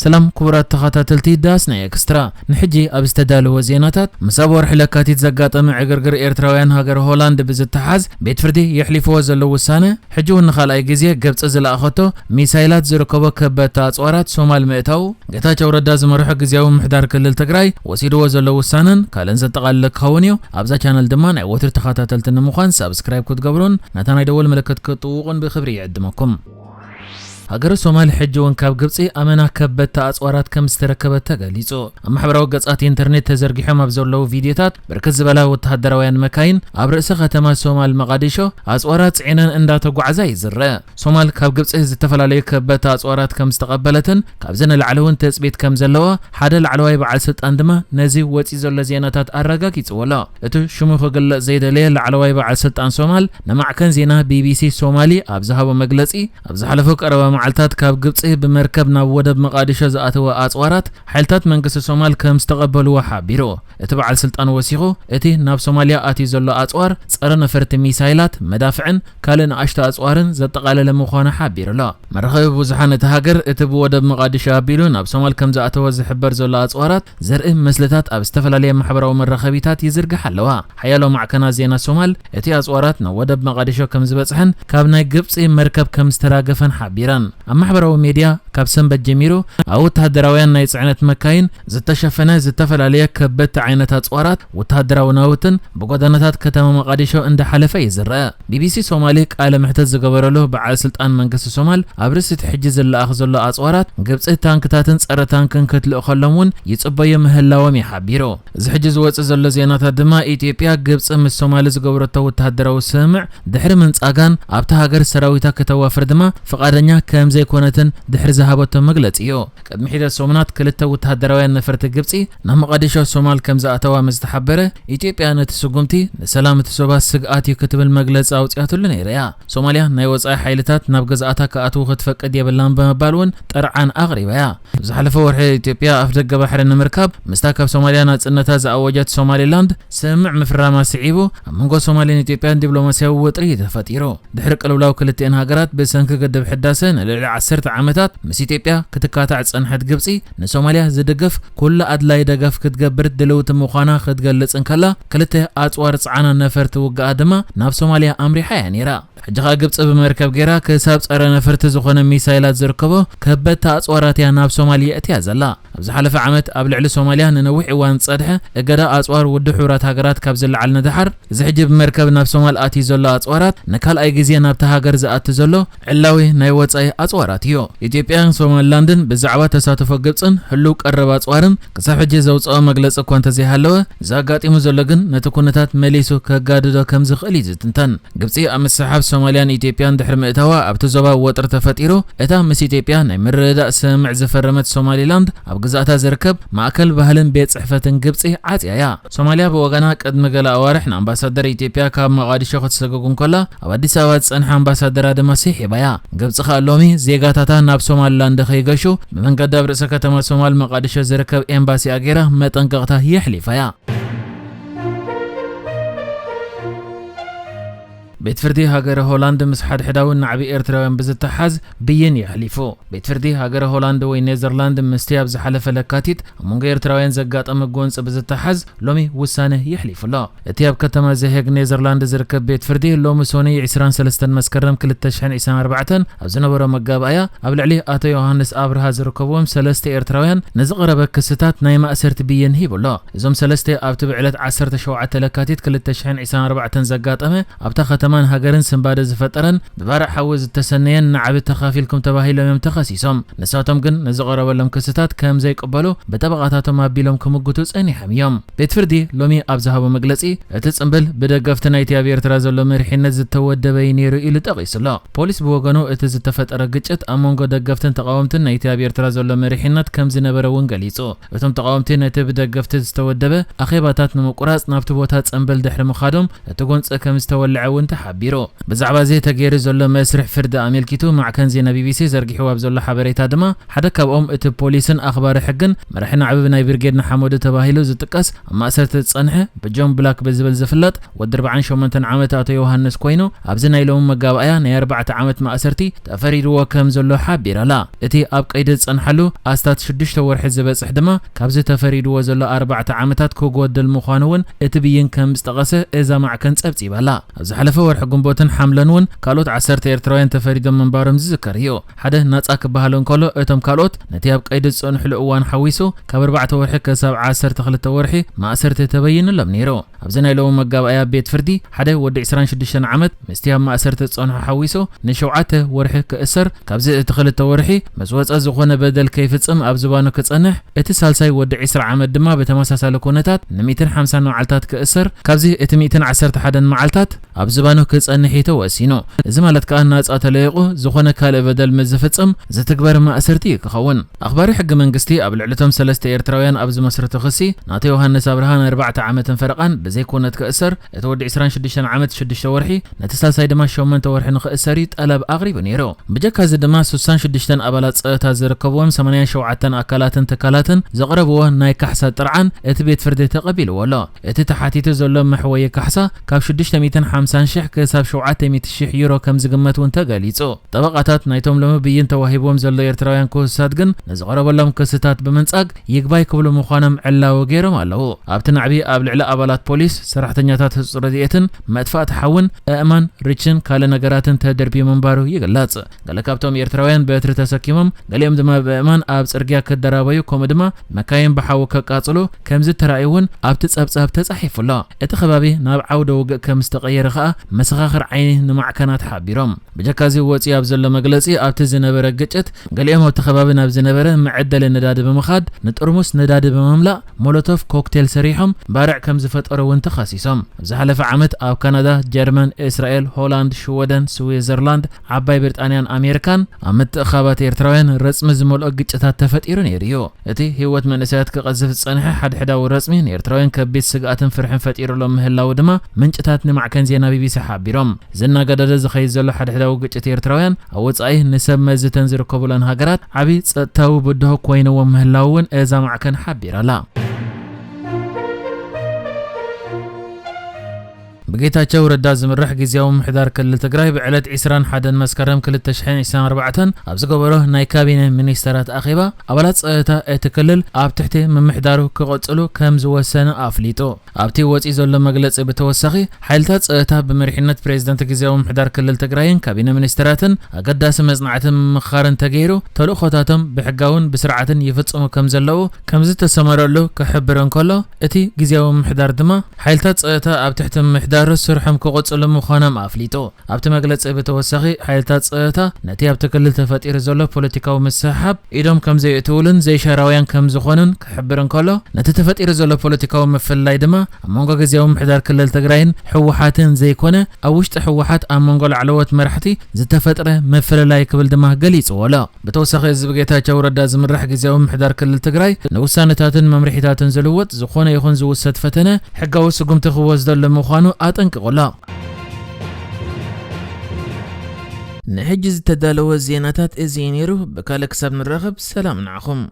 ሰላም ክቡራት ተኸታተልቲ ዳስ ናይ ኤክስትራ፣ ንሕጂ ኣብ ዝተዳለወ ዜናታት፣ ምስ ኣብ ወርሒ ለካቲት ዘጋጠመ ዕግርግር ኤርትራውያን ሃገር ሆላንድ ብዝተሓዝ፣ ቤት ፍርዲ የሕሊፍዎ ዘሎ ውሳነ፣ ሕጂ እውን ንኻልኣይ ግዜ ግብጺ ዝለኣኸቶ ሚሳይላት ዝርከቦ ከበድቲ ኣጽዋራት ሶማል ምእታው፣ ጌታቸው ረዳ ዝመርሖ ግዝያዊ ምምሕዳር ክልል ትግራይ ወሲድዎ ዘሎ ውሳነን ካልእን ዘጠቓለለ ክኸውን እዩ። ኣብዛ ቻነል ድማ ናይ ወትሪ ተኸታተልቲ ንምዃን ሳብስክራይብ ክትገብሩን ነታ ናይ ደወል ምልክት ክትጥውቑን ብኽብሪ ይዕድመኩም። ሃገረ ሶማል ሕጂ እውን ካብ ግብጺ ኣመና ከበድቲ ኣጽዋራት ከም ዝተረከበት ተገሊጹ። ኣብ ማሕበራዊ ገጻት ኢንተርኔት ተዘርጊሖም ኣብ ዘለዉ ቪድዮታት፣ ብርክት ዝበላ ወተሃደራውያን መካይን ኣብ ርእሰ ከተማ ሶማል መቓዲሾ ኣጽዋራት ጽዒነን እንዳተጓዕዛ እዩ ዝረአ። ሶማል ካብ ግብጺ ዝተፈላለዩ ከበድቲ ኣጽዋራት ከም ዝተቐበለትን ካብዚ ንላዕሊ እውን ትጽቢት ከም ዘለዋ ሓደ ላዕለዋይ በዓል ስልጣን ድማ ነዚ ወጺኡ ዘሎ ዜናታት ኣረጋጊጽዎ ኣሎ። እቲ ሽሙ ክግለጽ ዘይደለየ ላዕለዋይ በዓል ስልጣን ሶማል ንማዕከን ዜና ቢቢሲ ሶማሊ ኣብ ዝሃቦ መግለጺ፣ ኣብ ዝሓለፉ ቀረባ መዓልታት ካብ ግብጺ ብመርከብ ናብ ወደብ መቓዲሾ ዝኣተወ ኣጽዋራት ሓይልታት መንግስቲ ሶማል ከም ዝተቐበልዎ ሓቢሩ። እቲ በዓል ስልጣን ወሲኹ፣ እቲ ናብ ሶማልያ ኣትዩ ዘሎ ኣጽዋር ጸረ ነፈርቲ ሚሳይላት፣ መዳፍዕን ካልእ ንኣሽቱ ኣጽዋርን ዘጠቓለለ ምዃኑ ሓቢሩ ኣሎ። መራኸቢ ብዙሓን እቲ ሃገር፣ እቲ ብወደብ መቓዲሾ ኣቢሉ ናብ ሶማል ከም ዝኣተወ ዝሕበር ዘሎ ኣጽዋራት ዘርኢ ምስልታት ኣብ ዝተፈላለየ ማሕበራዊ መራኸቢታት ይዝርግሓ ኣለዋ። ሓያሎ ማዕከናት ዜና ሶማል፣ እቲ ኣጽዋራት ናብ ወደብ መቓዲሾ ከም ዝበጽሐን ካብ ናይ ግብጺ መርከብ ከም ዝተራገፈን ሓቢረን። ኣብ ማሕበራዊ ሜድያ ካብ ሰንበት ጀሚሩ ኣብ ወተሃደራውያን ናይ ጽዕነት መካይን ዝተሸፈነ ዝተፈላለየ ከበድቲ ዓይነት ኣጽዋራት፣ ወተሃደራዊ ናውትን ብጎደናታት ከተማ መቓዲሾ እንዳሓለፈ እዩ ዝረአ። ቢቢሲ ሶማሊ ቃለ መሕተት ዝገበረሉ በዓል ስልጣን መንግስቲ ሶማል፣ ኣብ ርእሲ እቲ ሕጂ ዝለኣኽ ዘሎ ኣጽዋራት፣ ግብጺ ታንክታትን ጸረ ታንክን ክትልእኸሎም እውን ይጽበዩ ምህላዎም እዩ ሓቢሩ። እዚ ሕጂ ዝወጽእ ዘሎ ዜናታት ድማ፣ ኢትዮጵያ ግብጺ ምስ ሶማሊ ዝገበረቶ ወተሃደራዊ ስምምዕ ድሕሪ ምንጻጋን ኣብታ ሃገር ሰራዊታ ከተዋፍር ድማ ፍቓደኛ ከም ዘይኮነትን ድሕሪ ዝሃበቶ መግለጺ እዩ። ቅድሚ ሒደት ሰሙናት ክልተ ወተሃደራውያን ነፈርቲ ግብጺ ናብ መቓዲሾ ሶማል ከም ዝኣተዋ ምስ ተሓበረ፣ ኢትዮጵያ ነቲ ስጉምቲ ንሰላም እቲ ዞባ ስግኣት እዩ ክትብል መግለጺ ኣውጺኣትሉ ነይራ እያ። ሶማልያ ናይ ወጻኢ ሓይልታት ናብ ገዝኣታ ክኣትዉ ክትፈቅድ የብላን ብምባል እውን ጥርዓን ኣቕሪባ እያ። ዝሓለፈ ወርሒ ኢትዮጵያ ኣፍደገ ባሕሪ ንምርካብ ምስታ ካብ ሶማልያ ናጽነታ ዝኣወጀት ሶማሊላንድ ስምምዕ ምፍራማ ስዒቡ፣ ኣብ መንጎ ሶማልን ኢትዮጵያን ዲፕሎማስያዊ ወጥሪ እዩ ተፈጢሩ። ድሕሪ ቅልውላው ክልቲአን ሃገራት ብሰንኪ ግድብ ሕዳሰ ንልዕሊ ዓሰርተ ዓመታት ምስ ኢትዮጵያ ክትካታዕ ዝጸንሐት ግብጺ፣ ንሶማልያ ዝድግፍ ኩሉ ኣድላይ ደገፍ ክትገብር ድልውቲ ምዃና ክትገልጽ እንከላ፣ ክልተ ኣጽዋር ጽዓና ነፈርቲ ውግኣ ድማ ናብ ሶማልያ ኣምሪሓ እያ ነይራ። ሕጂ ኸኣ ግብጺ ብመርከብ ገይራ ክሳብ ጸረ ነፈርቲ ዝኾነ ሚሳይላት ዝርከቦ ከበድቲ ኣጽዋራት እያ ናብ ሶማል የእትያ ዘላ። ኣብ ዝሓለፈ ዓመት ኣብ ልዕሊ ሶማልያ ንነዊሕ እዋን ዝጸድሐ እገዳ ኣጽዋር ውድብ ሕቡራት ሃገራት ካብ ዝለዓል ንደሓር፣ እዚ ሕጂ ብመርከብ ናብ ሶማል ኣትዩ ዘሎ ኣጽዋራት ንካልኣይ ግዜ ናብታ ሃገር ዝኣቱ ዘሎ ዕላዊ ናይ ወጻኢ ኣጽዋራት እዩ። ኢትዮጵያን ሶማሊላንድን ብዛዕባ ተሳትፎ ግብጽን ህሉው ቀረብ ኣጽዋርን ክሳብ ሕጂ ዘውጽኦ መግለጺ እኳ እንተዘይሃለወ፣ እዚ ኣጋጢሙ ዘሎ ግን ነቲ ኩነታት መሊሱ ከጋድዶ ከም ዝኽእል እዩ ዝትንተን። ግብጺ ኣብ ምስሕሓብ ሶማልያን ኢትዮጵያን ድሕሪ ምእታዋ፣ ኣብቲ ዞባ ወጥሪ ተፈጢሩ። እታ ምስ ኢትዮጵያ ናይ ምርድዳእ ስምምዕ ዝፈረመት ሶማሊላንድ፣ ኣብ ግዝኣታ ዝርከብ ማእከል ባህልን ቤት ጽሕፈትን ግብጺ ዓጽያ እያ። ሶማልያ ብወገና፣ ቅድሚ ገለ ኣዋርሕ ንኣምባሳደር ኢትዮጵያ ካብ መቓዲሾ ክትሰጉግ እንከላ፣ ኣብ ኣዲስ ኣበባ ዝጸንሐ ኣምባሳደራ ድማ ስሒባ እያ። ግብጺ ከኣ ሎሚ ዜጋታታ ናብ ሶማሊላንድ ከይገሹ፣ ብመንገዲ ኣብ ርእሰ ከተማ ሶማል መቓዲሾ ዝርከብ ኤምባሲኣ ገይራ መጠንቀቕታ የሕሊፋ እያ። ቤት ፍርዲ ሃገረ ሆላንድ ምስ ሓድሕዳዊ ናዕቢ ኤርትራውያን ብዝተሓዝ ብይን የሕሊፉ። ቤት ፍርዲ ሃገረ ሆላንድ ወይ ኔዘርላንድ ምስቲ ኣብ ዝሓለፈ ለካቲት ኣብ መንጎ ኤርትራውያን ዘጋጠመ ጎንጺ ብዝተሓዝ ሎሚ ውሳነ የሕሊፉ ኣሎ። እቲ ኣብ ከተማ ዘሄግ ኔዘርላንድ ዝርከብ ቤት ፍርዲ ሎሚ ሶኒ ዕስራን ሰለስተን መስከረም ክልተ ሽሕን ዕስራን ኣርባዕተን ኣብ ዝነበሮ መጋባእያ ኣብ ልዕሊ ኣቶ ዮሃንስ ኣብርሃ ዝርከብዎም ሰለስተ ኤርትራውያን ንዝቐረበ ክስታት ናይ ማእሰርቲ ብይን ሂቡ ኣሎ። እዞም ሰለስተ ኣብቲ ብዕለት ዓሰርተ ሸውዓተ ለካቲት ክልተ ሽሕን ዕስራን ኣርባዕተን ዘጋጠመ ኣብታ ከተማን ሃገርን ስንባደ ዝፈጠረን ብባርዕ ሓዊ ዝተሰነየን ናዕቢ ተኻፊልኩም ተባሂሎም እዮም ተኸሲሶም። ንሳቶም ግን ንዝቐረበሎም ክስታት ከም ዘይቅበሉ ብጠበቓታቶም ኣቢሎም ክምጉቱ ጸኒሖም እዮም። ቤት ፍርዲ ሎሚ ኣብ ዝሃቦ መግለጺ፣ እቲ ጽምብል ብደገፍቲ ናይቲ ኣብ ኤርትራ ዘሎ መሪሕነት ዝተወደበ እዩ ነይሩ ኢሉ ጠቒሱ ኣሎ። ፖሊስ ብወገኑ፣ እቲ ዝተፈጠረ ግጭት ኣብ መንጎ ደገፍትን ተቓወምትን ናይቲ ኣብ ኤርትራ ዘሎ መሪሕነት ከም ዝነበረ እውን ገሊጹ። እቶም ተቓወምቲ ነቲ ብደገፍቲ ዝተወደበ ኣኼባታት ንምቁራጽ ናብቲ ቦታ ጽምብል ድሕሪ ምኻዶም፣ እቲ ጎንጺ ከም ዝተወልዐ እውን ተሓ ሓቢሩ። ብዛዕባ እዚ ተገይሩ ዘሎ መስርሕ ፍርዲ ኣመልኪቱ ማዕከን ዜና ቢቢሲ ዘርጊሕዎ ኣብ ዘሎ ሓበሬታ ድማ፣ ሓደ ካብኦም እቲ ፖሊስን ኣኽባሪ ሕግን መራሒ ናዕቢ ናይ ብርጌድ ንሓመዱ ተባሂሉ ዝጥቀስ ኣብ ማእሰርቲ ዝጸንሐ ብጆን ብላክ ብዝብል ዝፍለጥ ወዲ ኣርባዓን ሸሞንተን ዓመት ኣቶ ዮሃንስ ኮይኑ፣ ኣብዚ ናይ ሎሚ መጋባእያ ናይ ኣርባዕተ ዓመት ማእሰርቲ ተፈሪድዎ ከም ዘሎ ሓቢራላ። እቲ ኣብ ቀይዲ ዝጸንሓሉ ኣስታት ሽዱሽተ ወርሒ ዝበጽሕ ድማ ካብዚ ተፈሪድዎ ዘሎ ኣርባዕተ ዓመታት ክጎድል ምዃኑ እውን እቲ ብይን ከም ዝጠቐሰ እዛ ማዕከን ጸብጺባላ። ኣብ ዝሓለፈ ወርሒ ግንቦትን ሓምለን እውን ካልኦት ዓሰርተ ኤርትራውያን ተፈሪዶም ምንባሮም ዝዝከር እዩ። ሓደ ናጻ ክበሃል እንከሎ፣ እቶም ካልኦት ነቲ ኣብ ቀይዲ ዝጸንሕሉ እዋን ሓዊሱ ካብ ኣርባዕተ ወርሒ ክሳብ ዓሰርተ ክልተ ወርሒ ማእሰርቲ ተበይንሎም ነይሩ። ኣብዚ ናይ ሎሚ መጋባእያ ቤት ፍርዲ ሓደ ወዲ ዕስራን ሽዱሽተን ዓመት ምስቲ ኣብ ማእሰርቲ ዝጸንሖ ሓዊሱ ንሸውዓተ ወርሒ ክእሰር፣ ካብዚ እቲ ክልተ ወርሒ ምስ ወጸ ዝኾነ በደል ከይፍጽም ኣብ ዝባኑ ክጸንሕ፣ እቲ ሳልሳይ ወዲ ዕስራ ዓመት ድማ ብተመሳሳሊ ኩነታት ንሚእትን ሓምሳን መዓልታት ክእሰር፣ ካብዚ እቲ ሚእትን ዓሰርተ ሓደን መዓልታት ኣብ ዝባኑ ክጸንሕ እዩ ተወሲኑ። እዚ ማለት ከኣ ናጻ ተለይቑ ዝኾነ ካልእ በደል ምስ ዝፍጽም ዝትግበር ማእሰርቲ እዩ ክኸውን። ኣኽባሪ ሕጊ መንግስቲ ኣብ ልዕሊ እቶም ሰለስተ ኤርትራውያን ኣብ ዝመስረቶ ክሲ፣ ናቶ ዮሃንስ ኣብርሃ ንኣርባዕተ ዓመትን ፈረቓን ብዘይ ኩነት ክእሰር፣ እቲ ወዲ ዕስራን ሽዱሽተን ዓመት ሽዱሽተ ወርሒ፣ ነቲ ሳልሳይ ድማ ሸሞንተ ወርሒ ንኽእሰር እዩ ጠለብ ኣቕሪቡ ነይሩ። ብጀካ እዚ ድማ ሱሳን ሽዱሽተን ኣባላት ጸጥታ ዝርከብዎም ሰማንያን ሸውዓተን ኣካላትን ትካላትን ዘቕረብዎ ናይ ካሕሳ ጥርዓን እቲ ቤት ፍርዲ ተቐቢልዎ ኣሎ። እቲ ተሓቲቱ ዘሎ መሕወዪ ካሕሳ ካብ ሽዱሽተ ሚእትን ሓምሳን ሽሕ ክሳብ ሸውዓተ ሚእቲ ሽሕ ዩሮ ከም ዝግመት እውን ተገሊጹ። ጠበቓታት ናይቶም ሎሚ ብይን ተዋሂብዎም ዘሎ ኤርትራውያን ክሱሳት ግን ንዝቐረበሎም ክስታት ብምንጻግ ይግባይ ክብሉ ምዃኖም ዕላዊ ገይሮም ኣለዉ። ኣብቲ ናዕቢ ኣብ ልዕሊ ኣባላት ፖሊስ፣ ሰራሕተኛታት ህጹጽ ረድኤትን መጥፋእቲ ሓውን ኣእማን፣ ርችን ካልእ ነገራትን ተደርብዩ ምንባሩ ይግለጽ። ገለ ካብቶም ኤርትራውያን በትሪ ተሰኪሞም፣ ገሊኦም ድማ ብኣእማን ኣብ ጽርግያ ክደራበዩ፣ ከምኡ ድማ መካይን ብሓዊ ከቃጽሉ ከም ዝተራእዩ እውን ኣብቲ ጸብጻብ ተጻሒፉ ኣሎ። እቲ ከባቢ ናብ ዓውደ ውግእ ከም ዝተቐየረ ከኣ መሰኻኽር ዓይኒ ንማዕከናት ሓቢሮም። ብጀካ እዚ ወጺኡ ኣብ ዘሎ መግለጺ፣ ኣብቲ ዝነበረ ግጭት ገሊኦም ኣብቲ ከባቢ ናብ ዝነበረ መዐደሊ ነዳዲ ብምኻድ ንጥርሙስ ነዳዲ ብምምላእ ሞሎቶፍ ኮክቴል ሰሪሖም ባርዕ ከም ዝፈጠሩ እውን ተኸሲሶም። ኣብ ዝሓለፈ ዓመት ኣብ ካናዳ፣ ጀርመን፣ እስራኤል፣ ሆላንድ፣ ሽወደን፣ ስዊዘርላንድ፣ ዓባይ ብሪጣንያን ኣሜሪካን ኣብ ምትእኻባት ኤርትራውያን ረጽሚ ዝመልኦ ግጭታት ተፈጢሩ ነይሩ እዩ። እቲ ህይወት መንእሰያት ክቐዝፍ ዝጸንሐ ሓድሕዳዊ ረጽሚ ንኤርትራውያን ከቢድ ስግኣትን ፍርሕን ፈጢሩሎም ምህላዉ ድማ ምንጭታት ንማዕከን ዜና ቢቢሲ ሓቢሮም። ዝናጋደደ ዝኸይድ ዘሎ ሓድሕዳዊ ግጭት ኤርትራውያን ኣብ ወጻኢ ንሰብ መዝተን ዝርከቡለን ሃገራት ዓቢ ጸጥታዊ ብድሆ ኮይንዎም ምህላዉ እውን እዛ ማዕከን ሓቢራላ። ብጌታቸው ረዳ ዝምራሕ ግዝያዊ ምምሕዳር ክልል ትግራይ ብዕለት ዕስራን ሓደን መስከረም ክልተ ሽሕን ዕስራን ኣርባዕተን ኣብ ዝገበሮ ናይ ካቢነ ሚኒስተራት ኣኼባ፣ ኣባላት ጸጥታ እቲ ክልል ኣብ ትሕቲ ምምሕዳሩ ክቕጽሉ ከም ዝወሰነ ኣፍሊጡ። ኣብቲ ወጺኡ ዘሎ መግለጺ ብተወሳኺ፣ ሓይልታት ጸጥታ ብመሪሕነት ፕሬዝደንት ግዝያዊ ምምሕዳር ክልል ትግራይን ካቢነ ሚኒስተራትን ኣገዳሲ መጽናዕትን ምምኽኻርን ተገይሩ፣ ተልእኾታቶም ብሕጋውን ብስርዓትን ይፍጽሙ ከም ዘለዉ ከም ዝተሰመረሉ ክሕብር እንከሎ፣ እቲ ግዝያዊ ምምሕዳር ድማ ሓይልታት ጸጥታ ኣብ ትሕቲ ምምሕዳሩ ስርሖም ክቕጽሉ ምዃኖም ኣፍሊጡ። ኣብቲ መግለጺ ብተወሳኺ፣ ሓይልታት ጸጥታ ነቲ ኣብቲ ክልል ተፈጢሩ ዘሎ ፖለቲካዊ ምስሕሓብ ኢዶም ከም ዘየእትውሉን ዘይሻራውያን ከም ዝኾኑን ክሕብር እንከሎ፣ ነቲ ተፈጢሩ ዘሎ ፖለቲካዊ ምፍልላይ ድማ ኣብ መንጎ ግዝያዊ ምምሕዳር ክልል ትግራይን ህወሓትን ዘይኮነ፣ ኣብ ውሽጢ ህወሓት ኣብ መንጎ ላዕለዎት መራሕቲ ዝተፈጥረ ምፍልላይ ክብል ድማ ገሊጽዎ ኣሎ። ብተወሳኺ፣ እዚ ብጌታቸው ረዳ ዝምራሕ ግዝያዊ ምምሕዳር ክልል ትግራይ ንውሳነታትን መምርሒታትን ዝልወጥ ዝኾነ ይኹን ዝውሰድ ፈተነ ሕጋዊ ስጉምቲ ክወስደሉ ምዃኑ ኣጠንቂቑ ኣሎ። ንሕጂ ዝተዳለወ ዜናታት እዚ እዩ ነይሩ። ብካልእ ክሳብ ንራኸብ፣ ሰላም ንዓኹም።